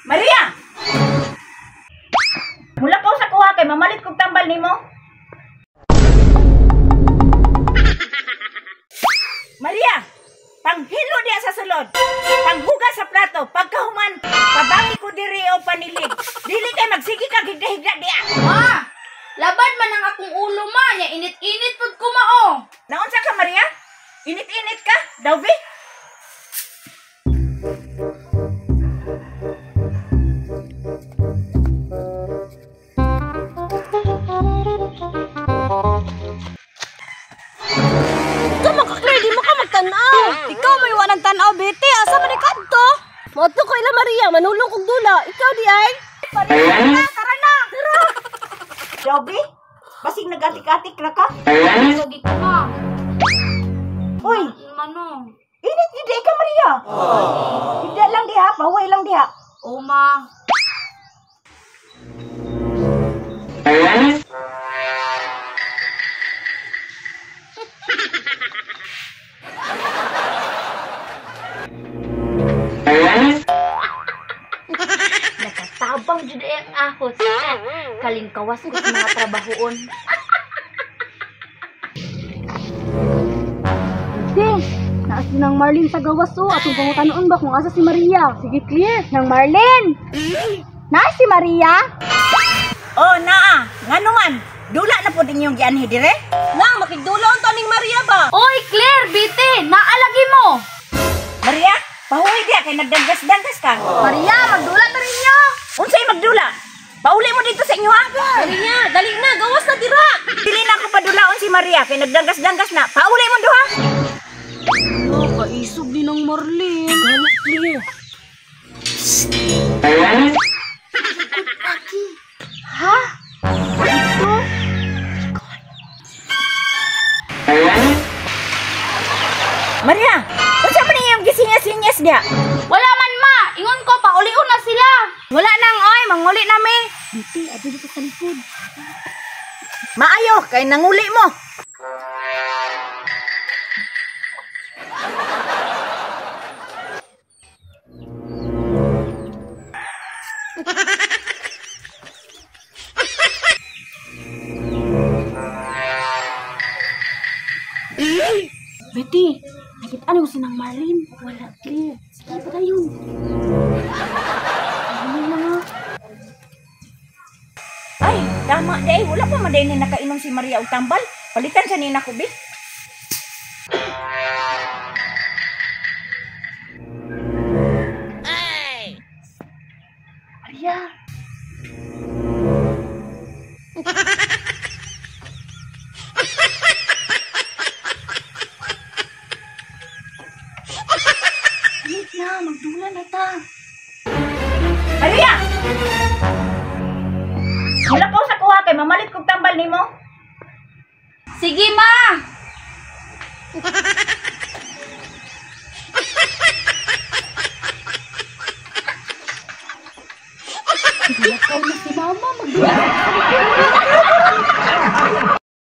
Maria! Mulakaw sa kuha kay mamalit kog tambal nimo. Maria, panghilo diya sa sulod. Panghugas sa plato, pagkahuman, pabangi ko diri o panilig. Dili kay magsige kag higda-higda diya. Ma, labad man ang akong ulo ma, nya init-init pud ko mao. Naunsa ka Maria? Init-init ka? Daw bi? Tanaw. Ikaw may wanag tanaw, Betty. Asa man kadto? Moadto ko ila Maria, manulong kog dula. Ikaw di ay. Tara, tara na. Tara. Joby, basig nagatik-atik ra ka? Lagi ko ma. Uy, mano. Init gyud ka Maria. Higda lang diha, pahuway lang diha. O ma. Nakatabang jud ang ahos. Kalingkawas ko sa mga trabahoon. Ding, naas din ang Marlene sa gawas o. Atong pangutanoon ba kung asa si Maria? Sige, clear. Nang Marlene! Naas si Maria? Oh, naa. Ngano man? Dula na po din yung gianhi dire? Nang, makigdula unta ning Maria ba? Oy, Claire, bite! Naalagi mo! Maria, pahuwi diya kay nagdanggas-danggas ka. Maria, magdula ta rin niyo! Unsay magdula? Pauli mo dito sa inyo ha? Maria, dali na, gawas na dira. Dili na ako padulaon si Maria kay nagdanggas-danggas na. Pauli mo duha. Oh, kaisog ni nang Marlene. Gani clear. Ha? Ito? Maria, unsa man iyong gisingas-singas diha? Wala man ma, ingon ko paulion na sila. Wala nang oy, manguli nami. Dito, adto dito sa likod. Maayo kay nanguli mo. Betty, nakita niyo si nang Marlene? Wala, clear. Sige, padayon. Ano na nga? Ay, tama day. Wala pa man day ni nakainom si Maria og tambal. Palitan sa nina ko, bi. Ay! Maria! Dali na, magdula na ta. Maria! Mulakaw sa kuha kay mamalit kog tambal nimo. Sige, ma! Mulakaw na si mama, magdula.